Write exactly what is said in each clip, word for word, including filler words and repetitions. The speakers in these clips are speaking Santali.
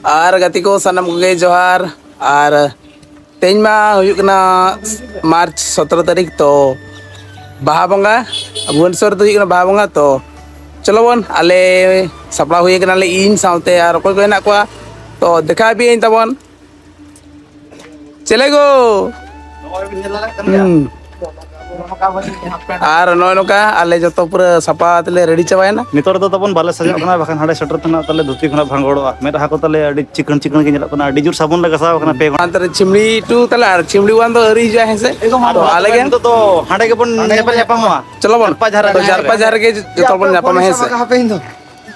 ᱟᱨ ᱜᱟᱛᱮ ᱠᱚ ᱥᱟᱱᱟᱢ ᱠᱚᱜᱮ ᱡᱚᱦᱟᱨ᱾ ᱟᱨ ᱛᱮᱦᱮᱧ ᱢᱟ ᱦᱩᱭᱩᱜ ᱠᱟᱱᱟ ᱢᱟᱨᱪ ᱥᱚᱛᱨᱚ ᱛᱟᱹᱨᱤᱠᱷ, ᱛᱚ ᱵᱟᱦᱟ ᱵᱚᱸᱜᱟ, ᱵᱷᱩᱵᱚᱱᱮᱥᱚᱨ ᱨᱮᱫᱚ ᱦᱩᱭᱩᱜ ᱠᱟᱱᱟ ᱵᱟᱦᱟ ᱵᱚᱸᱜᱟ᱾ ᱛᱚ ᱪᱚᱞᱚ ᱵᱚᱱ, ᱟᱞᱮ ᱥᱟᱯᱲᱟᱣ ᱦᱩᱭ ᱠᱟᱱᱟᱞᱮ, ᱤᱧ ᱥᱟᱶᱛᱮ ᱟᱨ ᱚᱠᱚᱭ ᱠᱚ ᱦᱮᱱᱟᱜ ᱠᱚᱣᱟ, ᱛᱚ ᱫᱮᱠᱷᱟ ᱟᱯᱮᱭᱟᱹᱧ ᱛᱟᱵᱚᱱ᱾ ᱪᱮᱞᱮ ᱜᱳ᱾ ᱦᱩᱸ᱾ ᱟᱨ ᱱᱚᱜᱼᱚᱭ ᱱᱚᱝᱠᱟ ᱟᱞᱮ ᱡᱚᱛᱚ ᱯᱩᱨᱟᱹ ᱥᱟᱯᱟ ᱛᱮᱞᱮ ᱨᱮᱰᱤ ᱪᱟᱵᱟᱭᱮᱱᱟ᱾ ᱱᱤᱛᱚᱜ ᱨᱮᱫᱚ ᱛᱟᱵᱚᱱ ᱵᱟᱞᱮ ᱥᱟᱡᱟᱜ ᱠᱟᱱᱟ, ᱵᱟᱠᱷᱟᱱ ᱦᱟᱸᱰᱮ ᱥᱮᱴᱮᱨ ᱛᱮ ᱱᱟᱜ ᱛᱟᱞᱮ ᱫᱷᱩᱛᱤ ᱠᱷᱚᱱᱟᱜ ᱵᱷᱟᱸᱜᱚᱲᱚᱜᱼᱟ, ᱢᱮᱫᱦᱟ ᱠᱚ ᱛᱟᱞᱮ ᱟᱹᱰᱤ ᱪᱤᱠᱟᱹᱬ ᱪᱤᱠᱟᱹᱬ ᱜᱮ ᱧᱮᱞᱚᱜ ᱠᱟᱱᱟ, ᱟᱹᱰᱤ ᱡᱳᱨ ᱥᱟᱵᱚᱱ ᱞᱮ ᱜᱷᱟᱥᱟᱣ ᱠᱟᱱᱟ ᱯᱮ ᱜᱷᱚᱱᱴᱟ᱾ ᱚᱱᱛᱮ ᱨᱮ ᱪᱷᱤᱢᱲᱤ ᱴᱩ ᱛᱟᱞᱮ, ᱟᱨ ᱪᱷᱤᱢᱲᱤ ᱚᱣᱟᱱ ᱫᱚ ᱟᱹᱣᱨᱤ ᱦᱤᱡᱩᱜᱼᱟ, ᱦᱮᱸ ᱥᱮ? ᱛᱚ ᱟᱞᱮ ᱜᱮ ᱱᱤᱛᱚᱜ ᱫᱚ ᱦᱟᱸᱰᱮ ᱜᱮᱵᱚᱱ ᱧᱮᱯᱮᱞ ᱧᱟᱯᱟᱢᱚᱜᱼᱟ᱾ ᱪᱚᱞᱚ ᱵᱚᱱ᱾ ᱡᱟᱨᱯᱟ ᱡᱷᱟᱨ ᱨᱮ᱾ ᱡᱟᱨᱯᱟ ᱡᱷᱟᱨ ᱨᱮᱜᱮ ᱡᱚᱛᱚ ᱵᱚᱱ ᱧᱟᱯᱟᱢᱟ, ᱦᱮᱸ ᱥᱮ? ᱦᱟᱯᱮ ᱤᱧ ᱫᱚ᱾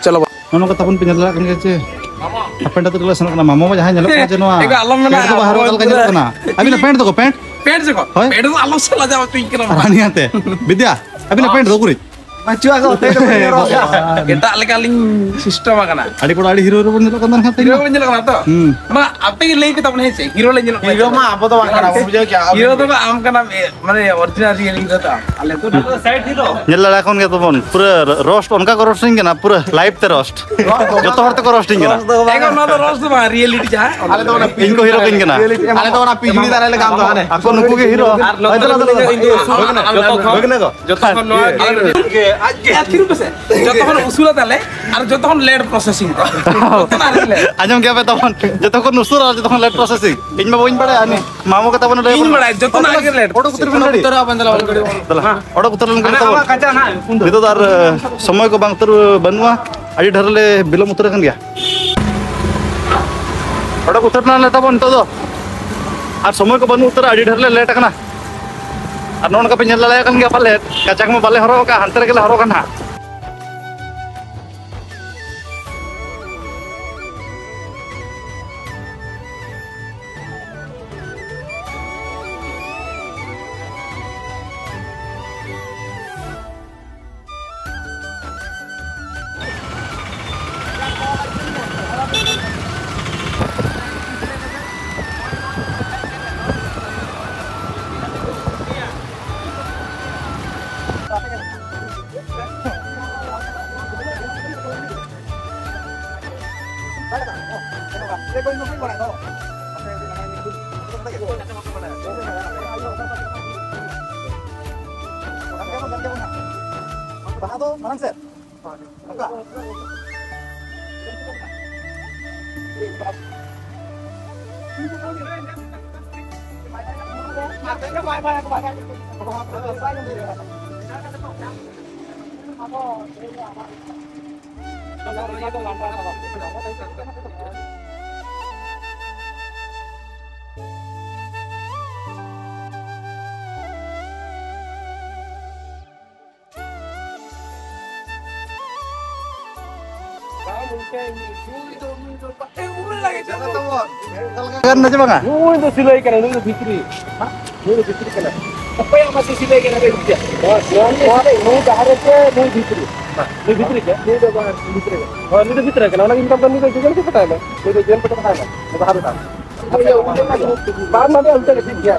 ᱪᱚᱞᱚ ᱵᱟ᱾ ᱱᱚᱜᱼᱚ ᱱᱚᱝᱠᱟ ᱛᱟᱵᱚᱱ ᱯᱮ ᱧᱮᱞ ᱫᱟᱲᱮᱭᱟᱜ ᱠᱟᱱ ᱜᱮᱭᱟ ᱪᱮ? ᱦᱟᱯᱮᱱ ᱫᱚ ᱛᱟᱞᱮ ᱥᱮᱱᱚᱜ ᱠᱟᱱᱟ᱾ ᱢᱟᱢᱚ ᱢᱟ ᱡᱟᱦᱟᱸᱭ ᱧᱮᱞᱚᱜ ᱠᱟᱱᱟ ᱡᱮ ᱱᱚᱣᱟ ᱮᱜᱟ, ᱟᱞᱚᱢ ᱢᱮᱱᱟ, ᱯᱮᱱᱴ ᱫᱚ ᱵᱟᱝ ᱦᱚᱨᱚᱜ ᱟᱠᱟᱫ ᱞᱮᱠᱟ ᱧᱮᱞᱚᱜ ᱠᱟᱱᱟ᱾ ᱟᱹᱵᱤᱱᱟᱜ ᱯᱮᱱᱴ ᱫᱚᱠᱚ ᱯᱮᱱᱴ? ᱯᱮᱱᱴ ᱥᱮ ᱠᱚ? ᱦᱳᱭ᱾ ᱯᱮᱱᱴ ᱫᱚ ᱟᱞᱚᱢ ᱥᱟᱞᱟ ᱡᱟᱣ ᱦᱚᱪᱚᱧ ᱠᱟᱱᱟ᱾ ᱨᱟᱱᱤ ᱟᱛᱮ᱾ ᱵᱤᱫᱽᱭᱟ, ᱟᱹᱵᱤᱱᱟᱜ ᱯᱮᱱᱴ ᱫᱚ ᱩᱠᱩᱨᱤᱡ? ᱵᱟᱹᱪᱩᱜᱼᱟ ᱜᱚ, ᱛᱮ ᱫᱚ ᱵᱟᱹᱧ ᱦᱚᱨᱚᱜ ᱟᱠᱟᱫᱼᱟ᱾ ᱮᱴᱟᱜ ᱞᱮᱠᱟᱞᱤᱧ ᱥᱤᱥᱴᱮᱢ ᱟᱠᱟᱱᱟ᱾ ᱟᱹᱰᱤ ᱠᱚᱲᱟ ᱟᱹᱰᱤ ᱦᱤᱨᱳ ᱦᱤᱨᱳ ᱵᱚᱱ ᱧᱮᱞᱚᱜ ᱠᱟᱱ ᱛᱟᱦᱮᱸ ᱦᱤᱨᱳ ᱵᱚᱱ ᱧᱮᱞᱚᱜ ᱠᱟᱱᱟ ᱛᱚ? ᱦᱩᱸ᱾ ᱢᱟ ᱟᱯᱮ ᱜᱮ ᱞᱟᱹᱭ ᱯᱮ ᱛᱟᱵᱚᱱ, ᱦᱮᱸ ᱥᱮ? ᱦᱤᱨᱳ ᱞᱮ ᱧᱮᱞᱚᱜ ᱠᱟᱱᱟ᱾ ᱦᱤᱨᱳ ᱢᱟ ᱟᱵᱚ ᱫᱚ ᱵᱟᱝ ᱠᱟᱱᱟ ᱵᱚᱱ, ᱵᱩᱡᱷᱟᱹᱣ ᱠᱮᱜᱼᱟ? ᱦᱤᱨᱳ ᱫᱚ ᱟᱢ ᱠᱟᱱᱟᱢ, ᱮ, ᱢᱟᱱᱮ ᱚᱨᱤᱡᱤᱱᱟᱞ ᱨᱤᱭᱮᱞ ᱦᱤᱨᱳ ᱫᱚ ᱟᱢ᱾ ᱟᱞᱮ ᱫᱚ ᱱᱚᱣᱟ ᱫᱚ ᱥᱟᱭᱤᱰ ᱦᱤᱨᱳ᱾ ᱧᱮᱞ ᱫᱟᱲᱮ ᱠᱷᱚᱱ ᱜᱮ ᱛᱟᱵᱚᱱ ᱯᱩᱨᱟᱹ ᱨᱳᱥᱴ, ᱚᱱᱠᱟ ᱠᱚ ᱨᱳᱥᱴᱤᱧ ᱠᱟᱱᱟ, ᱯᱩᱨᱟᱹ ᱞᱟᱭᱤᱵᱷ ᱛᱮ ᱨᱳᱥᱴ᱾ ᱡᱚᱛᱚ ᱦᱚᱲ ᱛᱮᱠᱚ ᱨᱳᱥᱴᱤᱧ ᱠᱟᱱᱟ᱾ ᱮᱜᱚ, ᱱᱚᱣᱟ ᱫᱚ ᱨᱳᱥᱴ ᱫᱚ ᱵᱟᱝ, ᱨᱤᱭᱮᱞᱤᱴᱤ ᱡᱟᱦᱟᱸ᱾ ᱟᱞᱮ ᱫᱚ ᱚᱱᱟ ᱤᱧ ᱠᱚ ᱦᱤᱨᱳ ᱠᱟᱹᱧ ᱠᱟᱱᱟ᱾ ᱟᱞᱮ ᱫᱚ ᱚᱱᱟ ᱯᱤᱡᱽᱲᱤ ᱫᱟᱨᱮ ᱞᱮ ᱜᱟᱱ ᱫᱚ ᱦᱟᱱᱮ᱾ ᱟᱠᱚ ᱱᱩᱠᱩ ᱜᱮ ᱦᱤᱨᱳ᱾ ᱟᱨ ᱱᱚᱛᱮ ᱨᱮ ᱢᱮᱱᱟᱜ ᱤᱧ ᱫᱚ ᱩᱥᱩᱞ᱾ ᱡᱚᱛᱚ ᱠᱷᱚᱱ, ᱡᱚᱛᱚ ᱠᱷᱚᱱ ᱱᱚᱣᱟ ᱜᱮ ᱟᱡ ᱜᱮ ᱟᱹᱛᱷᱤᱨ ᱯᱮᱥᱮ᱾ ᱡᱚᱛᱚ ᱠᱷᱚᱱ ᱩᱥᱩᱞᱟ ᱛᱟᱞᱮ ᱟᱨ ᱡᱚᱛᱚ ᱠᱷᱚᱱ ᱞᱮᱴ ᱯᱨᱚᱥᱮᱥᱤᱝ ᱛᱟᱞᱮ᱾ ᱡᱚᱛᱚ ᱠᱷᱚᱱ ᱞᱮᱴ᱾ ᱟᱸᱡᱚᱢ ᱜᱮᱭᱟ ᱯᱮ ᱛᱟᱵᱚᱱ, ᱡᱚᱛᱚ ᱠᱷᱚᱱ ᱩᱥᱩᱞ ᱟᱨ ᱡᱚᱛᱚ ᱠᱷᱚᱱ ᱞᱮᱴ ᱯᱨᱚᱥᱮᱥᱤᱝ᱾ ᱤᱧ ᱢᱟ ᱵᱟᱹᱧ ᱵᱟᱲᱟᱭᱟ, ᱩᱱᱤ ᱢᱟᱢᱚ ᱜᱮ ᱛᱟᱵᱚᱱ ᱞᱟᱹᱭ ᱤᱧ ᱵᱚᱱᱟ᱾ ᱵᱟᱲᱟᱭᱟ, ᱡᱚᱛᱚᱱᱟᱜ ᱜᱮ ᱞᱮᱴ᱾ ᱚᱰᱚᱠ ᱩᱛᱟᱹᱨ ᱵᱮᱱ ᱜᱟᱹᱰᱤ᱾ ᱫᱮᱞᱟ, ᱚᱰᱚᱠ ᱩᱛᱟᱹᱨ ᱞᱮᱱ ᱠᱷᱟᱱ ᱦᱟᱱᱟ ᱛᱟᱵᱚᱱ᱾ ᱟᱢᱟᱜ ᱠᱟᱪᱟ ᱱᱟᱜ ᱱᱤᱛᱚᱜ ᱫᱚ ᱟᱨ, ᱮ, ᱥᱚᱢᱚᱭ ᱠᱚ ᱵᱟᱝ ᱩᱛᱟᱹᱨ ᱵᱟᱹᱱᱩᱜᱼᱟ, ᱟᱹᱰᱤ ᱰᱷᱮᱨ ᱞᱮ ᱵᱤᱞᱚᱢ ᱩᱛᱟᱹᱨ ᱟᱠᱟᱱ ᱜᱮᱭᱟ᱾ ᱚᱰᱚᱠ ᱩᱛᱟᱹᱨ ᱱᱟᱞᱮ ᱛᱟᱵᱚᱱ ᱱᱤᱛᱚᱜ ᱫᱚ, ᱟᱨ ᱥᱚᱢᱚᱭ ᱠᱚ ᱵᱟᱹᱱᱩᱜ ᱩᱛᱟᱹᱨᱟ, ᱟᱹᱰᱤ ᱰᱷᱮᱨ ᱞᱮ ᱞᱮᱴ ᱟᱠᱟᱱᱟ᱾ ᱟᱨ ᱱᱚᱜᱼᱚ ᱱᱚᱝᱠᱟ ᱯᱮ ᱧᱮᱞ ᱫᱟᱲᱮᱭᱟᱜ ᱠᱟᱱ ᱜᱮᱭᱟ ᱯᱟᱞᱮᱫ, ᱠᱟᱪᱟ ᱠᱚᱢᱟ ᱵᱟᱞᱮ ᱦᱚᱨᱚᱜ ᱟᱠᱟᱫᱼᱟ, ᱦᱟᱱᱛᱮ ᱨᱮᱜᱮ ᱞᱮ ᱦᱚᱨᱚᱜᱟ ᱱᱟᱦᱟᱜ᱾ ᱵᱟᱦᱟ ᱫᱚ ᱢᱟᱲᱟᱝ ᱥᱮᱫ᱾ ᱜᱟᱱ ᱱᱟ ᱪᱮ ᱵᱟᱝᱟ? ᱱᱩᱭ ᱫᱚ ᱥᱤᱞᱟᱹᱭ ᱠᱟᱱᱟ, ᱱᱩᱭ ᱫᱚ ᱵᱷᱤᱛᱨᱤ᱾ ᱱᱩᱭ ᱫᱚ ᱵᱷᱤᱛᱨᱤ ᱠᱟᱱᱟ᱾ ᱚᱠᱚᱭᱟᱜ ᱢᱟᱥᱮ ᱥᱤᱞᱟᱹᱭ ᱠᱟᱱᱟ? ᱱᱩᱭ ᱵᱷᱤᱛᱨᱤ᱾ ᱱᱩᱭ ᱵᱟᱦᱨᱮ ᱪᱮ ᱱᱩᱭ ᱵᱷᱤᱛᱨᱤ? ᱱᱩᱭ ᱵᱷᱤᱛᱨᱤ ᱜᱮ? ᱱᱩᱭ ᱫᱚ ᱵᱟᱝ, ᱵᱷᱤᱛᱨᱤ ᱜᱮ᱾ ᱦᱳᱭ, ᱱᱩᱭ ᱫᱚ ᱵᱷᱤᱛᱨᱤ ᱠᱟᱱᱟ᱾ ᱚᱱᱟ ᱜᱮ ᱢᱮᱛᱟᱢ ᱠᱟᱱᱟ, ᱱᱩᱭ ᱫᱚ ᱡᱮᱞ ᱯᱟᱴᱟ ᱠᱟᱱᱟ᱾ ᱱᱩᱭ ᱫᱚ ᱡᱮᱞ ᱯᱟᱴᱟ ᱠᱟᱱᱟ᱾ ᱵᱟᱦᱨᱮ ᱠᱟᱱᱟ᱾ ᱵᱟᱝ, ᱱᱚᱰᱮ ᱚᱱᱛᱮ ᱜᱮ ᱴᱷᱤᱠ ᱜᱮᱭᱟ᱾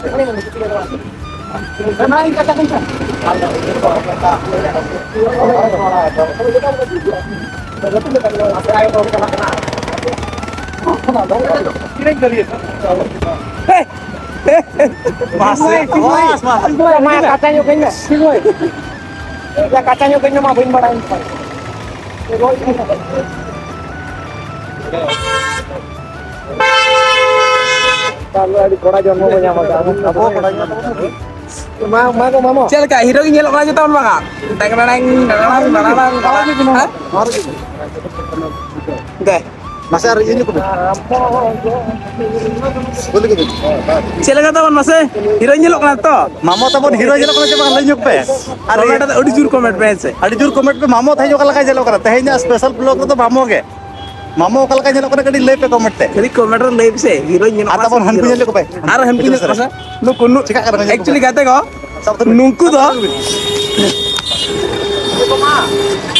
ᱢᱟᱥᱮ, ᱢᱟᱥ, ᱢᱟᱥ᱾ ᱢᱟ, ᱠᱟᱪᱟ ᱧᱚᱜ ᱠᱟᱹᱧ ᱢᱮ᱾ ᱭᱟ, ᱠᱟᱪᱟ ᱧᱚᱜ ᱠᱟᱹᱧ ᱢᱮ, ᱢᱟ, ᱵᱟᱹᱧ ᱵᱟᱲᱟᱭᱟ᱾ ᱛᱟᱦᱞᱮ ᱟᱹᱰᱤ ᱠᱚᱲᱟ ᱡᱚᱱᱢᱚ ᱠᱚ ᱧᱟᱢ ᱟᱠᱟᱫᱟ᱾ ᱟᱵᱚ ᱠᱚᱲᱟ ᱡᱚᱱᱢᱚ᱾ ᱢᱟ, ᱢᱟ ᱜᱚ, ᱢᱟᱢᱚ᱾ ᱪᱮᱫ ᱞᱮᱠᱟ ᱦᱤᱨᱳ ᱜᱮ ᱧᱮᱞᱚᱜ ᱠᱟᱱᱟ ᱡᱚᱛᱚ ᱦᱚᱲ ᱵᱟᱝᱟ? ᱴᱮᱝ ᱰᱟᱲᱟᱝ, ᱰᱟᱲᱟᱝ, ᱰᱟᱲᱟᱝ, ᱰᱟᱲᱟᱝ᱾ ᱦᱮᱸ? ᱫᱮ᱾ ᱢᱟᱥᱮ ᱟᱨ ᱤᱭᱟᱹ ᱧᱚᱜ ᱠᱚ ᱢᱮ᱾ ᱵᱚᱞᱮ ᱠᱚ ᱢᱮ᱾ ᱪᱮᱫ ᱞᱮᱠᱟ ᱛᱟᱵᱚᱱ ᱢᱟᱥᱮ? ᱦᱤᱨᱳ ᱧᱮᱞᱚᱜ ᱠᱟᱱᱟ ᱛᱚ? ᱢᱟᱢᱚ ᱛᱟᱵᱚᱱ ᱦᱤᱨᱳ ᱧᱮᱞᱚᱜ ᱠᱟᱱᱟ ᱪᱮ ᱵᱟᱝ, ᱞᱟᱹᱭ ᱧᱚᱜ ᱯᱮ᱾ ᱟᱨ ᱠᱚᱢᱮᱱᱴ ᱨᱮ ᱟᱹᱰᱤ ᱡᱳᱨ ᱠᱚᱢᱮᱱᱴ ᱯᱮ, ᱦᱮᱸ ᱥᱮ? ᱟᱹᱰᱤ ᱡᱳᱨ ᱠᱚᱢᱮᱱᱴ ᱯᱮ, ᱢᱟᱢᱚ ᱛᱮᱦᱮᱧ ᱚᱠᱟ ᱞᱮᱠᱟᱭ ᱧᱮᱞᱚᱜ ᱠᱟᱱᱟ? ᱛᱮᱦᱮᱧᱟᱜ ᱥᱯᱮᱥᱟᱞ ᱵᱞᱚᱜ ᱨᱮᱫᱚ ᱢᱟᱢᱚ ᱜᱮ᱾ ᱢᱟᱢᱚ ᱚᱠᱟ ᱞᱮᱠᱟ ᱧᱮᱞᱚᱜ ᱠᱟᱱᱟ ᱠᱟᱹᱴᱤᱡ ᱞᱟᱹᱭ ᱯᱮ ᱠᱚᱢᱮᱱᱴ ᱛᱮ᱾ ᱠᱷᱟᱹᱞᱤ ᱠᱚᱢᱮᱱᱴ ᱨᱮ ᱞᱟᱹᱭ ᱯᱮᱥᱮ, ᱦᱤᱨᱳᱧ ᱧᱮᱞᱚᱜ ᱟᱨ ᱠᱟᱱᱟ ᱛᱟᱵᱚᱱ ᱥᱮ ᱦᱟᱹᱱᱠᱩ ᱦᱤᱨᱳ? ᱧᱮᱞ ᱠᱚ ᱯᱮ᱾ ᱟᱨ ᱦᱟᱹᱱᱠᱩ ᱧᱮᱞᱚᱜ ᱠᱟᱱᱟ ᱥᱮ? ᱱᱩᱠᱩ, ᱱᱩᱠᱩ᱾ ᱪᱮᱠᱟᱜ ᱠᱟᱱᱟ ᱠᱚ ᱧᱮᱞ ᱠᱚ? Actually ᱜᱟᱛᱮ ᱠᱚ, ᱥᱟᱵ ᱫᱚ ᱱᱩᱠᱩ ᱫᱚ,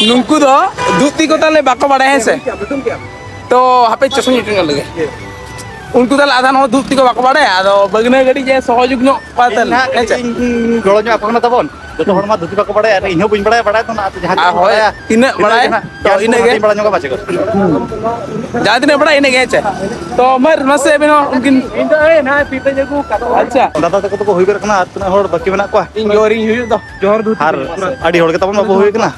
ᱱᱩᱠᱩ ᱫᱚ ᱫᱷᱩᱛᱤ ᱠᱚ ᱛᱟᱦᱞᱮ ᱵᱟᱠᱚ ᱵᱟᱲᱟᱭᱟ, ᱦᱮᱸ ᱥᱮ? ᱛᱚ ᱦᱟᱯᱮ ᱪᱚᱥᱢᱟᱧ ᱤᱴᱤᱝ ᱞᱮᱜᱮ᱾ ᱩᱱᱠᱩ ᱛᱟᱦᱞᱮ ᱟᱫᱷᱟᱱ ᱦᱚᱲ ᱫᱷᱩᱛᱤ ᱠᱚ ᱵᱟᱠᱚ ᱵᱟᱲᱟᱭᱟ, ᱟᱫᱚ ᱵᱟᱹᱜᱽᱱᱟᱹ ᱠᱟᱹᱴᱤᱡ ᱮ ᱥᱚᱦᱚᱡᱳᱜᱽ ᱧᱚᱜ ᱠᱚᱣᱟ ᱛᱟᱦᱞᱮ, ᱤᱧ ᱦᱟᱸᱜ ᱦᱮᱸ ᱥᱮ? ᱠᱟᱹᱴᱤᱡ ᱤᱧ ᱜᱚᱲᱚ ᱧᱚᱜ ᱟᱠᱚ ᱠᱟᱱᱟ ᱛᱟᱵᱚᱱ᱾ ᱡᱚᱛᱚ ᱦᱚᱲ ᱢᱟ ᱫᱷᱩᱛᱤ ᱵᱟᱠᱚ ᱵᱟᱲᱟᱭᱟ, ᱟᱨ ᱤᱧ ᱦᱚᱸ ᱵᱟᱹᱧ ᱵᱟᱲᱟᱭᱟ, ᱵᱟᱲᱟᱭ ᱫᱚ ᱱᱟᱜ ᱡᱟᱦᱟᱸ ᱟᱨ ᱛᱤᱱᱟᱹᱜ ᱦᱳᱭ, ᱵᱟᱲᱟᱭᱟ, ᱛᱤᱱᱟᱹᱜ ᱤᱱᱟᱹᱜ ᱵᱟᱲᱟᱭᱟ, ᱜᱮ ᱱᱟᱜ᱾ ᱛᱚ, ᱡᱟᱦᱟᱸ ᱤᱱᱟᱹᱜ ᱜᱮ᱾ ᱛᱤᱱᱟᱹᱜ ᱵᱟᱲᱟᱭᱟ, ᱤᱱᱟᱹᱜ ᱜᱮ, ᱦᱮᱸ ᱪᱮ? ᱛᱚ, ᱢᱟᱨ ᱢᱟᱥᱮ ᱟᱹᱵᱤᱱ ᱦᱚᱸ ᱩᱱᱠᱤᱱ ᱤᱧ ᱫᱚ, ᱮᱭ, ᱱᱟ, ᱯᱤᱯᱟᱹᱧ ᱟᱹᱜᱩ ᱠᱟᱫᱟ᱾ ᱟᱪᱪᱷᱟ᱾ ᱫᱟᱫᱟ ᱛᱟᱠᱚ ᱫᱚᱠᱚ ᱦᱩᱭ ᱜᱚᱫ ᱠᱟᱱᱟ, ᱟᱨ ᱛᱤᱱᱟᱹᱜ ᱦᱚᱲ ᱵᱟᱹᱠᱤ ᱢᱮᱱᱟᱜ ᱠᱚᱣᱟ? ᱤᱧ ᱡᱚᱦᱟᱨ ᱤᱧ ᱦᱩᱭᱩᱜ ᱫᱚ᱾ ᱡᱚᱦᱟᱨ ᱫᱷᱩᱛᱤ ᱟᱨ ᱯᱩᱨᱟᱹ᱾ ᱟᱹᱰᱤ ᱦᱚᱲ ᱜᱮ ᱛᱟᱵᱚᱱ ᱵᱟᱵᱚ ᱦᱩᱭ ᱠᱟᱱᱟ᱾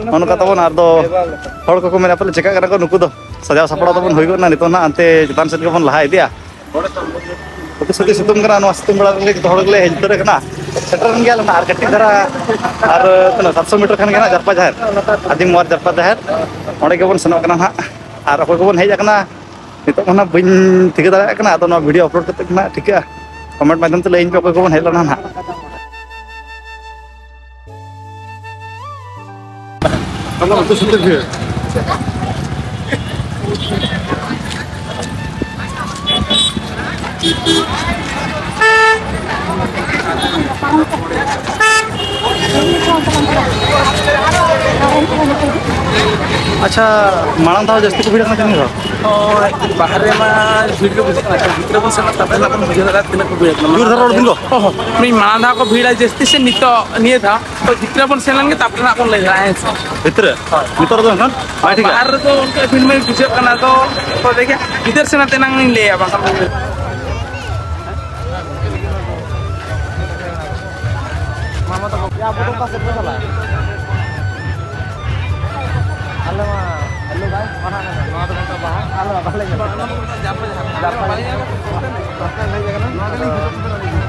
ᱱᱚᱜᱼᱚ ᱱᱚᱝᱠᱟ ᱛᱟᱵᱚᱱ, ᱟᱨ ᱫᱚ ᱦᱚᱲ ᱠᱚᱠᱚ ᱢᱮᱱᱟ, "ᱯᱟᱞᱮ ᱪᱮᱠᱟᱜ ᱠᱟᱱᱟ ᱠᱚ ᱱᱩᱠᱩ ᱫᱚ?" ᱥᱟᱡᱟᱣ ᱥᱟᱯᱲᱟᱣ ᱛᱟᱵᱚᱱ ᱦᱩᱭ ᱜᱚᱫ ᱱᱟ, ᱱᱤᱛᱚᱜ ᱱᱟᱜ ᱦᱟᱱᱛᱮ ᱪᱮᱛᱟᱱ ᱥᱮᱫ ᱜᱮᱵᱚᱱ ᱞᱟᱦᱟ ᱤᱫᱤᱜᱼᱟ᱾ ᱟᱹᱰᱤ ᱥᱟᱹᱛᱤ ᱥᱤᱛᱩᱝ ᱠᱟᱱᱟ, ᱱᱚᱣᱟ ᱥᱤᱛᱩᱝ ᱵᱮᱲᱟ ᱨᱮ ᱡᱚᱛᱚ ᱦᱚᱲ ᱜᱮᱞᱮ ᱦᱮᱡ ᱩᱛᱟᱹᱨ ᱟᱠᱟᱱᱟ᱾ ᱥᱮᱴᱮᱨ ᱮᱱ ᱜᱮᱭᱟᱞᱮ ᱱᱟᱜ, ᱟᱨ ᱠᱟᱹᱴᱤᱡ ᱫᱷᱟᱨᱟ, ᱟᱨ ᱛᱤᱱᱟᱹᱜ, ᱥᱟᱛᱥᱚ ᱢᱤᱴᱟᱨ ᱠᱷᱟᱱ ᱜᱮ ᱱᱟᱜ ᱡᱟᱨᱯᱟ ᱡᱟᱦᱮᱨ, ᱟᱹᱫᱤᱢ ᱚᱣᱟᱨ ᱡᱟᱨᱯᱟ ᱡᱟᱦᱮᱨ, ᱚᱸᱰᱮ ᱜᱮᱵᱚᱱ ᱥᱮᱱᱚᱜ ᱠᱟᱱᱟ ᱱᱟᱜ᱾ ᱟᱨ ᱚᱠᱚᱭ ᱠᱚᱵᱚᱱ ᱦᱮᱡ ᱟᱠᱟᱱᱟ, ᱱᱤᱛᱚᱜ ᱢᱟ ᱱᱟᱜ ᱵᱟᱹᱧ ᱴᱷᱤᱠᱟᱹ ᱫᱟᱲᱮᱭᱟᱜ ᱠᱟᱱᱟ, ᱟᱫᱚ ᱱᱚᱣᱟ ᱵᱷᱤᱰᱤᱭᱳ ᱟᱯᱞᱳᱰ ᱠᱟᱛᱮ ᱜᱮ ᱱᱟᱜ ᱴᱷᱤᱠᱟᱹᱜᱼᱟ᱾ ᱠᱚᱢᱮᱱᱴ ᱢᱟᱫᱽᱫᱷᱚᱢ ᱛᱮ ᱞᱟᱹᱭᱟᱹᱧ ᱯᱮ ᱚᱠᱚᱭ ᱠᱚᱵᱚᱱ ᱦᱮᱡ ᱞᱮᱱᱟ ᱱᱟᱜ᱾ ᱟᱫᱚ ᱟᱹᱛᱩ ᱥᱩᱫᱷᱟᱹ ᱜᱮ᱾ ᱟᱪᱪᱷᱟ, ᱢᱟᱲᱟᱝ ᱫᱷᱟᱣ ᱡᱟᱹᱥᱛᱤ ᱠᱚ ᱵᱷᱤᱲ ᱠᱟᱱᱟ ᱛᱤᱱᱟᱹᱜ ᱦᱚᱲ? ᱦᱳᱭ, ᱵᱟᱦᱨᱮ ᱢᱟ ᱵᱷᱤᱲ ᱜᱮ ᱵᱩᱡᱷᱟᱹᱜ ᱠᱟᱱᱟ᱾ ᱵᱷᱤᱛᱨᱤ ᱵᱚᱱ ᱥᱮᱱᱚᱜ ᱛᱟᱵᱮ ᱱᱟᱜ ᱵᱚᱱ ᱵᱩᱡᱷᱟᱹᱣ ᱫᱟᱲᱮᱭᱟᱜᱼᱟ ᱛᱤᱱᱟᱹᱜ ᱠᱚ ᱵᱷᱤᱲ ᱠᱟᱱᱟ᱾ ᱡᱳᱨ ᱫᱷᱟᱨᱟ ᱨᱚᱲ ᱵᱤᱱ ᱜᱚ᱾ ᱦᱳᱭ, ᱦᱳᱭ᱾ ᱢᱤᱫ ᱢᱟᱲᱟᱝ ᱫᱷᱟᱣ ᱠᱚ ᱵᱷᱤᱲᱟ ᱡᱟᱹᱥᱛᱤ ᱥᱮ ᱱᱤᱛᱚᱜ ᱱᱤᱭᱟᱹ ᱫᱷᱟᱣ, ᱛᱚ ᱵᱷᱤᱛᱨᱤ ᱵᱚᱱ ᱥᱮᱱ ᱞᱮᱱ ᱜᱮ ᱛᱟᱨᱯᱚᱨᱮ ᱱᱟᱜ ᱵᱚᱱ ᱞᱟᱹᱭ ᱫᱟᱲᱮᱭᱟᱜᱼᱟ, ᱦᱮᱸ ᱥᱮ? ᱵᱷᱤᱛᱨᱤ? ᱦᱳᱭ᱾ ᱱᱤᱛᱚᱜ ᱨᱮᱫᱚ ᱮᱱᱠᱷᱟᱱ ᱵᱟᱭ ᱴᱷᱤᱠᱟ? ᱵᱟᱦᱨᱮ ᱨᱮᱫᱚ ᱚᱱᱠᱟ ᱵᱷᱤᱲ ᱢᱤᱲ ᱵᱩᱡᱷᱟᱹᱜ ᱠᱟᱱᱟ, ᱛᱚ ᱚᱠᱚᱭ ᱫᱮᱠᱷᱮ ᱵᱷᱤᱛᱟᱹᱨ ᱥᱮᱱ ᱟᱛᱮ ᱱᱟᱝ ᱞᱤᱧ ᱞᱟᱹᱭᱟ, ᱵᱟᱝᱠᱷᱟᱱ ᱢᱟᱢᱟ ᱛᱟᱠᱚ᱾ ᱭᱟ, ᱟᱵᱚ ᱫᱚ ᱚᱠᱟ ᱥᱮᱫ ᱵᱚᱱ ᱪᱟᱞᱟᱜᱼᱟ? ᱟᱞᱮ ᱢᱟ, hello guys, ᱯᱟᱲᱦᱟᱜ ᱢᱮ, ᱱᱚᱣᱟ ᱫᱚ ᱢᱤᱫᱴᱟᱝ ᱵᱟᱦᱟ, ᱟᱞᱮ ᱢᱟ ᱵᱟᱞᱮ ᱧᱮᱞ ᱠᱟᱫᱟ᱾ ᱡᱟᱨᱯᱟ ᱡᱟᱦᱟᱸ ᱠᱟᱱᱟ᱾ ᱱᱚᱣᱟ ᱜᱮᱞᱤᱧ ᱠᱷᱚᱡᱚᱜ ᱠᱟᱱᱟ᱾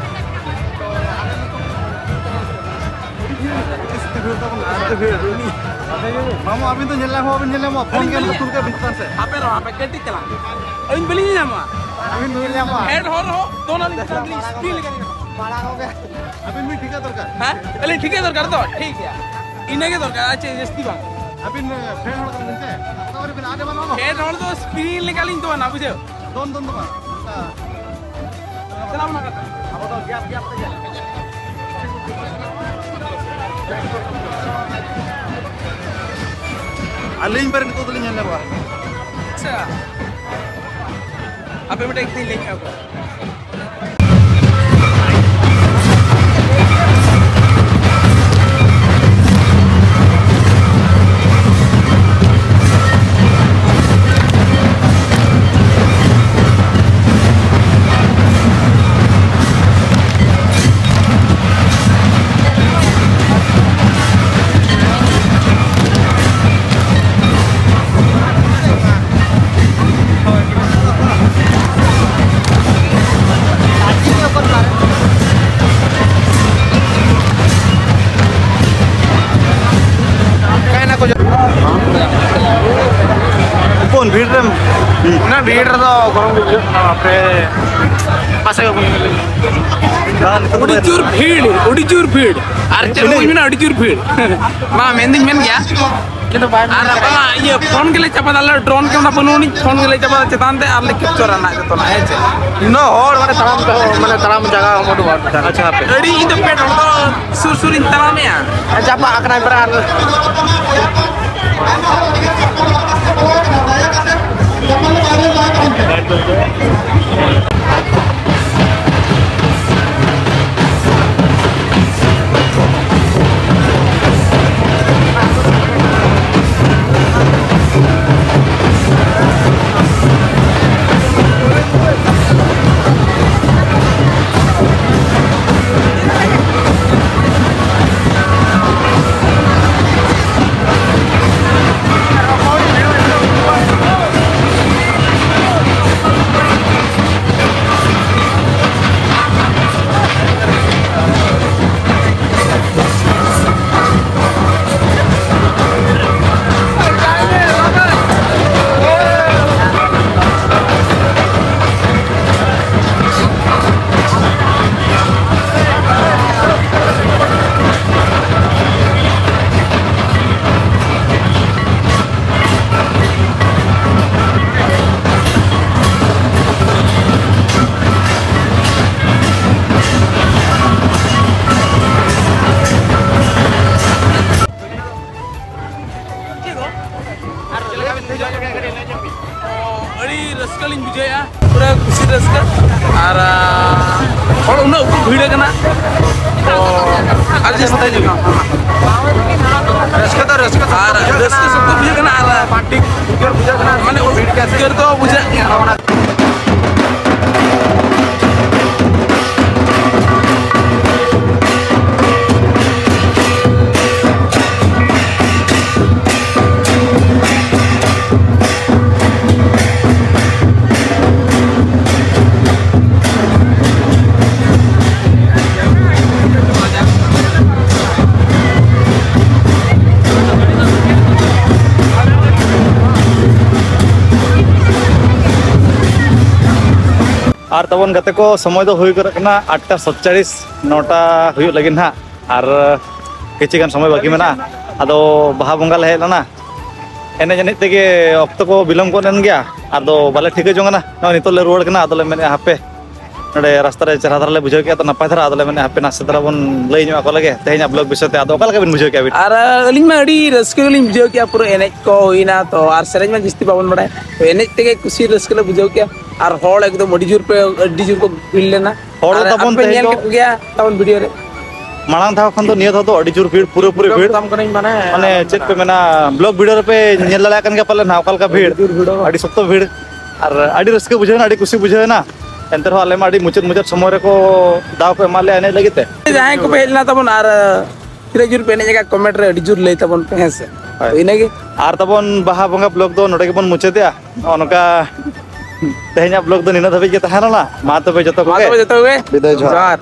ᱢᱟᱢᱩ, ᱟᱹᱵᱤᱱ ᱫᱚ ᱧᱮᱞ ᱧᱟᱢᱚᱜ, ᱟᱹᱵᱤᱱ ᱧᱮᱞ ᱧᱟᱢᱚᱜ, ᱯᱷᱳᱱ ᱜᱮ ᱟᱹᱞᱤᱧ ᱥᱩᱨ ᱨᱮ ᱟᱹᱵᱤᱱ ᱪᱮᱛᱟᱱ ᱥᱮ᱾ ᱟᱯᱮ ᱨᱚᱲ, ᱟᱯᱮ ᱠᱟᱹᱴᱤᱡ ᱪᱟᱞᱟᱝ᱾ ᱟᱹᱵᱤᱱ ᱵᱤᱱ ᱧᱮᱞ ᱧᱟᱢᱚᱜᱼᱟ᱾ ᱦᱮᱰ ᱦᱚᱲ ᱨᱮᱦᱚᱸ ᱫᱚᱱ ᱟᱹᱞᱤᱧ ᱪᱮᱛᱟᱱ ᱨᱮᱞᱤᱧ ᱥᱯᱤᱱ ᱞᱮᱠᱟ ᱧᱮᱞᱚᱜᱼᱟ᱾ ᱢᱟᱲᱟᱝ ᱠᱚᱜᱮ᱾ ᱟᱹᱵᱤᱱ ᱵᱤᱱ ᱴᱷᱤᱠᱟ ᱫᱚᱨᱠᱟᱨ᱾ ᱦᱮᱸ? ᱟᱹᱞᱤᱧ ᱴᱷᱤᱠᱟᱹ ᱫᱚᱨᱠᱟᱨ ᱛᱚ? ᱴᱷᱤᱠ ᱜᱮᱭᱟ᱾ ᱤᱱᱟᱹ ᱜᱮ ᱫᱚᱨᱠᱟᱨ, ᱟᱨ ᱪᱮᱫ ᱡᱟᱹᱥᱛᱤ ᱵᱟᱝ᱾ ᱟᱹᱵᱤᱱ, ᱮ, ᱯᱷᱮᱱ ᱦᱚᱲ ᱠᱟᱱᱟ ᱵᱤᱱ ᱥᱮ? ᱚᱠᱟ ᱠᱚᱨᱮ ᱵᱤᱱ ᱟᱫ ᱮᱢᱟᱱᱚᱜᱼᱟ? ᱯᱷᱮᱱ ᱦᱚᱲ ᱫᱚ ᱥᱯᱤᱱ ᱞᱮᱠᱟᱞᱤᱧ ᱫᱚᱱᱟ, ᱵᱩᱡᱷᱟᱹᱣ? ᱫᱚᱱ, ᱫᱚᱱ ᱫᱚ ᱵᱟᱝ᱾ ᱚᱱᱠᱟ᱾ ᱪᱟᱞᱟᱣ ᱵᱚᱱ ᱦᱟᱸᱜ᱾ ᱟᱵᱚ ᱫᱚ ᱜᱮᱯ, ᱜᱮᱯ ᱛᱮᱜᱮ᱾ ᱟᱹᱞᱤᱧ ᱵᱟᱨᱮ ᱱᱤᱛᱚᱜ ᱫᱚᱞᱤᱧ ᱧᱮᱞ ᱧᱟᱢᱚᱜᱼᱟ᱾ ᱟᱪᱪᱷᱟ᱾ ᱟᱯᱮ ᱢᱤᱫᱴᱮᱡ ᱠᱟᱛᱷᱟᱧ ᱞᱟᱹᱭ ᱧᱚᱜ ᱟᱠᱚᱣᱟ᱾ ᱚᱱᱟ ᱵᱷᱤᱲ ᱨᱮᱫᱚ ᱜᱚᱨᱚᱢ ᱜᱮ ᱵᱩᱡᱷᱟᱹᱜ ᱠᱟᱱᱟ, ᱵᱟᱯᱨᱮ᱾ ᱯᱟᱥᱮ ᱜᱮ ᱵᱟᱹᱧ ᱧᱮᱞ ᱞᱮᱫᱟ᱾ ᱟᱹᱰᱤ ᱡᱳᱨ ᱵᱷᱤᱲ, ᱟᱹᱰᱤ ᱡᱳᱨ ᱵᱷᱤᱲ᱾ ᱟᱨ ᱪᱮᱫ ᱦᱚᱸ ᱵᱟᱹᱧ ᱢᱮᱱᱟ, ᱟᱹᱰᱤ ᱡᱳᱨ ᱵᱷᱤᱲ᱾ ᱢᱟ ᱢᱮᱱᱫᱩᱧ ᱢᱮᱱ ᱜᱮᱭᱟ, ᱠᱤᱱᱛᱩ ᱵᱟᱭ ᱢᱮᱱ ᱟᱨ ᱠᱟᱱᱟ᱾ ᱟᱯᱮ ᱢᱟ ᱤᱭᱟᱹ ᱯᱷᱳᱱ ᱜᱮᱞᱮ ᱪᱟᱯᱟᱫᱟ, ᱟᱞᱮ ᱰᱨᱳᱱ ᱠᱮᱢᱮᱨᱟ ᱵᱟᱹᱱᱩᱜ ᱟᱹᱱᱤᱡ, ᱯᱷᱳᱱ ᱜᱮᱞᱮ ᱪᱟᱯᱟᱫᱟ ᱪᱮᱛᱟᱱ ᱛᱮ ᱟᱨ ᱞᱮ ᱠᱮᱯᱪᱟᱨᱟ ᱱᱟᱜ ᱡᱚᱛᱚᱱᱟᱜ, ᱦᱮᱸ ᱪᱮ? ᱩᱱᱟᱹᱜ ᱦᱚᱲ ᱢᱟᱱᱮ ᱛᱟᱲᱟᱢ ᱛᱮᱦᱚᱸ, ᱢᱟᱱᱮ ᱛᱟᱲᱟᱢ ᱡᱟᱭᱜᱟ ᱦᱚᱸ ᱵᱟᱹᱱᱩᱜᱼᱟ᱾ ᱟᱪᱪᱷᱟ, ᱦᱟᱯᱮ᱾ ᱟᱹᱰᱤ ᱤᱧ ᱫᱚ ᱯᱮ ᱰᱚᱸᱰᱚ ᱥᱩᱨ ᱥᱩᱨᱤᱧ ᱛᱟᱲᱟᱢᱮᱜᱼᱟ᱾ ᱪᱟᱯᱟ ᱟᱠᱟᱱᱟᱭ ᱯᱮᱲᱟ ᱟᱨ ᱟᱹᱰᱤ ᱨᱟᱹᱥᱠᱟᱹ ᱞᱤᱧ ᱵᱩᱡᱷᱟᱹᱣᱮᱫᱼᱟ, ᱯᱩᱨᱟᱹ ᱠᱩᱥᱤ ᱨᱟᱹᱥᱠᱟᱹ᱾ ᱟᱨ, ᱟᱨ ᱦᱚᱲ ᱩᱱᱟᱹᱜ ᱠᱚ ᱵᱷᱤᱲ ᱟᱠᱟᱱᱟ, ᱛᱚ ᱟᱹᱰᱤ ᱡᱟᱹᱥᱛᱤ ᱧᱚᱜ᱾ ᱨᱟᱹᱥᱠᱟᱹ ᱫᱚ ᱨᱟᱹᱥᱠᱟᱹ ᱟᱨ ᱨᱟᱹᱥᱠᱟᱹ ᱥᱚᱠᱛᱚ ᱵᱩᱡᱷᱟᱹᱜ ᱠᱟᱱᱟ᱾ ᱟᱨ ᱟᱹᱰᱤ ᱩᱛᱟᱹᱨ ᱵᱩᱡᱷᱟᱹᱜ ᱠᱟᱱᱟ, ᱢᱟᱱᱮ ᱵᱷᱤᱲ ᱠᱟᱛᱮ ᱩᱫᱽᱜᱟᱹᱨ ᱫᱚ ᱵᱩᱡᱷᱟᱹᱜ ᱜᱮᱭᱟ᱾ ᱟᱨ ᱛᱟᱵᱚᱱ ᱜᱟᱛᱮ ᱠᱚ, ᱥᱚᱢᱚᱭ ᱫᱚ ᱦᱩᱭ ᱜᱚᱫᱚᱜ ᱠᱟᱱᱟ ᱟᱴᱴᱟ ᱥᱟᱛᱪᱟᱞᱤᱥ, ᱱᱚᱴᱟ ᱦᱩᱭᱩᱜ ᱞᱟᱹᱜᱤᱫ ᱱᱟᱦᱟᱜ᱾ ᱟᱨ ᱠᱤᱪᱷᱩ ᱜᱟᱱ ᱥᱚᱢᱚᱭ ᱵᱟᱹᱠᱤ ᱢᱮᱱᱟᱜᱼᱟ᱾ ᱟᱫᱚ ᱵᱟᱦᱟ ᱵᱚᱸᱜᱟ ᱞᱮ ᱦᱮᱡ ᱞᱮᱱᱟ, ᱮᱱᱮᱡ ᱮᱱᱮᱡ ᱛᱮᱜᱮ ᱚᱠᱛᱚ ᱠᱚ ᱵᱤᱞᱚᱢ ᱜᱚᱫ ᱮᱱ ᱜᱮᱭᱟ᱾ ᱟᱫᱚ ᱵᱟᱞᱮ ᱴᱷᱤᱠᱟᱹ ᱡᱚᱝ ᱠᱟᱱᱟ, ᱱᱚᱜᱼᱚᱭ ᱱᱤᱛᱚᱜ ᱞᱮ ᱨᱩᱣᱟᱹᱲ ᱠᱟᱱᱟ᱾ ᱟᱫᱚᱞᱮ ᱢᱮᱱᱮᱫᱼᱟ, ᱦᱟᱯᱮ, ᱱᱚᱰᱮ ᱨᱟᱥᱛᱟ ᱨᱮ ᱪᱮᱦᱨᱟ ᱫᱷᱟᱨᱟ ᱞᱮ ᱵᱩᱡᱷᱟᱹᱣ ᱠᱮᱫᱼᱟ, ᱛᱚ ᱱᱟᱯᱟᱭ ᱫᱷᱟᱨᱟ᱾ ᱟᱫᱚᱞᱮ ᱢᱮᱱᱮᱫᱼᱟ, ᱦᱟᱯᱮ ᱱᱟᱥᱮ ᱫᱷᱟᱨᱟ ᱵᱚᱱ ᱞᱟᱹᱭ ᱧᱚᱜ ᱟᱠᱚ ᱞᱮᱜᱮ ᱛᱮᱦᱮᱧᱟᱜ ᱵᱞᱚᱜ ᱵᱤᱥᱚᱭ ᱛᱮ᱾ ᱟᱫᱚ ᱚᱠᱟ ᱞᱮᱠᱟ ᱵᱤᱱ ᱵᱩᱡᱷᱟᱹᱣ ᱠᱮᱫᱼᱟ ᱵᱤᱱ? ᱟᱨ ᱟᱹᱞᱤᱧ ᱢᱟ ᱟᱹᱰᱤ ᱨᱟᱹᱥᱠᱟᱹ ᱜᱮᱞᱤᱧ ᱵᱩᱡᱷᱟᱹᱣ ᱠᱮᱫᱼᱟ, ᱯᱩᱨᱟᱹ ᱮᱱᱮᱡ ᱠᱚ ᱦᱩᱭᱱᱟ, ᱛᱚ ᱟᱨ ᱥᱮᱨᱮᱧ ᱢᱟ ᱡᱟᱹᱥᱛᱤ ᱵᱟᱵᱚᱱ ᱵᱟᱲᱟᱭᱟ, ᱛᱚ ᱮᱱᱮᱡ ᱛᱮᱜᱮ ᱠᱩᱥᱤ ᱨᱟᱹᱥᱠᱟᱹ ᱞᱮ ᱵᱩᱡᱷᱟᱹᱣ ᱠᱮᱫᱼᱟ᱾ ᱟᱨ ᱦᱚᱲ ᱮᱠᱫᱚᱢ ᱟᱹᱰᱤ ᱡᱳᱨ ᱯᱮ, ᱟᱹᱰᱤ ᱡᱳᱨ ᱠᱚ ᱵᱷᱤᱲ ᱞᱮᱱᱟ᱾ ᱦᱚᱲ ᱫᱚ ᱟᱨ ᱛᱟᱵᱚᱱ ᱟᱯᱮ ᱛᱮᱦᱮᱧ ᱧᱮᱞ ᱫᱚ ᱠᱮᱫ ᱠᱚᱜᱮᱭᱟ ᱛᱟᱵᱚᱱ ᱵᱷᱤᱰᱤᱭᱳ ᱨᱮ᱾ ᱢᱟᱲᱟᱝ ᱫᱷᱟᱣ ᱠᱷᱚᱱ ᱫᱚ ᱱᱤᱭᱟᱹ ᱫᱷᱟᱣ ᱫᱚ ᱟᱹᱰᱤ ᱡᱳᱨ ᱵᱷᱤᱲ, ᱯᱩᱨᱟᱹᱯᱩᱨᱤ ᱵᱷᱤᱲ᱾ ᱢᱮᱛᱟᱢ ᱠᱟᱹᱱᱟᱹᱧ ᱢᱟᱱᱮ ᱢᱟᱱᱮ ᱪᱮᱫ ᱯᱮ ᱢᱮᱱᱟ, ᱵᱞᱚᱜ ᱵᱷᱤᱰᱤᱭᱳ ᱨᱮᱯᱮ ᱧᱮᱞ ᱫᱟᱲᱮᱭᱟᱜ ᱠᱟᱱ ᱜᱮᱭᱟ ᱯᱟᱞᱮᱱ ᱦᱟᱸᱜ ᱚᱠᱟ ᱞᱮᱠᱟ ᱵᱷᱤᱲ, ᱟᱹᱰᱤ ᱡᱳᱨ ᱵᱷᱤᱲ᱾ ᱟᱹᱰᱤ ᱥᱚᱠᱛᱚ ᱵᱷᱤᱲ᱾ ᱟᱨ ᱟᱹᱰᱤ ᱨᱟᱹᱥᱠᱟᱹ ᱵᱩᱡᱷᱟᱹᱣ ᱮᱱᱟ, ᱟᱹᱰᱤ ᱠᱩᱥᱤ ᱵᱩᱡᱷᱟᱹᱣ ᱮᱱᱟ᱾ ᱮᱱᱛᱮ ᱨᱮᱦᱚᱸ ᱟᱞᱮ ᱢᱟ ᱟᱹᱰᱤ ᱢᱩᱪᱟᱹᱫ ᱢᱩᱪᱟᱹᱫ ᱥᱚᱢᱚᱭ ᱨᱮᱠᱚ ᱫᱟᱣ ᱠᱚ ᱮᱢᱟᱫ ᱞᱮᱭᱟ ᱮᱱᱮᱡ ᱞᱟᱹᱜᱤᱫ ᱛᱮ᱾ ᱡᱟᱦᱟᱸᱭ ᱠᱚᱯᱮ ᱦᱮᱡ ᱞᱮᱱᱟ ᱛᱟᱵᱚᱱ ᱟᱨ ᱛᱤᱱᱟᱹᱜ ᱡᱳᱨ ᱯᱮ ᱮᱱᱮᱡ ᱟᱠᱟᱫ, ᱠᱚᱢᱮᱱᱴ ᱨᱮ ᱟᱹᱰᱤ ᱡᱳᱨ ᱞᱟᱹᱭ ᱛᱟᱵᱚᱱ ᱯᱮ, ᱦᱮᱸ ᱥᱮ? ᱦᱳᱭ᱾ ᱛᱚ ᱤᱱᱟᱹᱜᱮ᱾ ᱟᱨ ᱛᱟᱵᱚᱱ ᱵᱟᱦᱟ ᱵᱚᱸᱜᱟ ᱵᱞᱚᱜ ᱫᱚ ᱱᱚᱰᱮ ᱜᱮᱵᱚᱱ ᱢᱩᱪᱟᱹᱫᱮᱜᱼᱟ᱾ ᱱᱚᱜᱼᱚ ᱱᱚᱝᱠᱟ ᱛᱮᱦᱮᱧᱟᱜ ᱵᱞᱚᱜ ᱫᱚ ᱱᱤᱱᱟᱹᱜ ᱫᱷᱟᱹᱵᱤᱡ ᱜᱮ ᱛᱟᱦᱮᱸ ᱞᱮᱱᱟ᱾ ᱢᱟ ᱛᱚᱵᱮ ᱡᱚᱛᱚ ᱢᱟ ᱠᱚᱜᱮ᱾ ᱛᱚᱵᱮ ᱡᱚᱛᱚ ᱠᱚᱜᱮ᱾ ᱵᱤᱫᱟᱹᱭ, ᱡᱚᱦᱟᱨ᱾ ᱡᱚᱦᱟᱨ᱾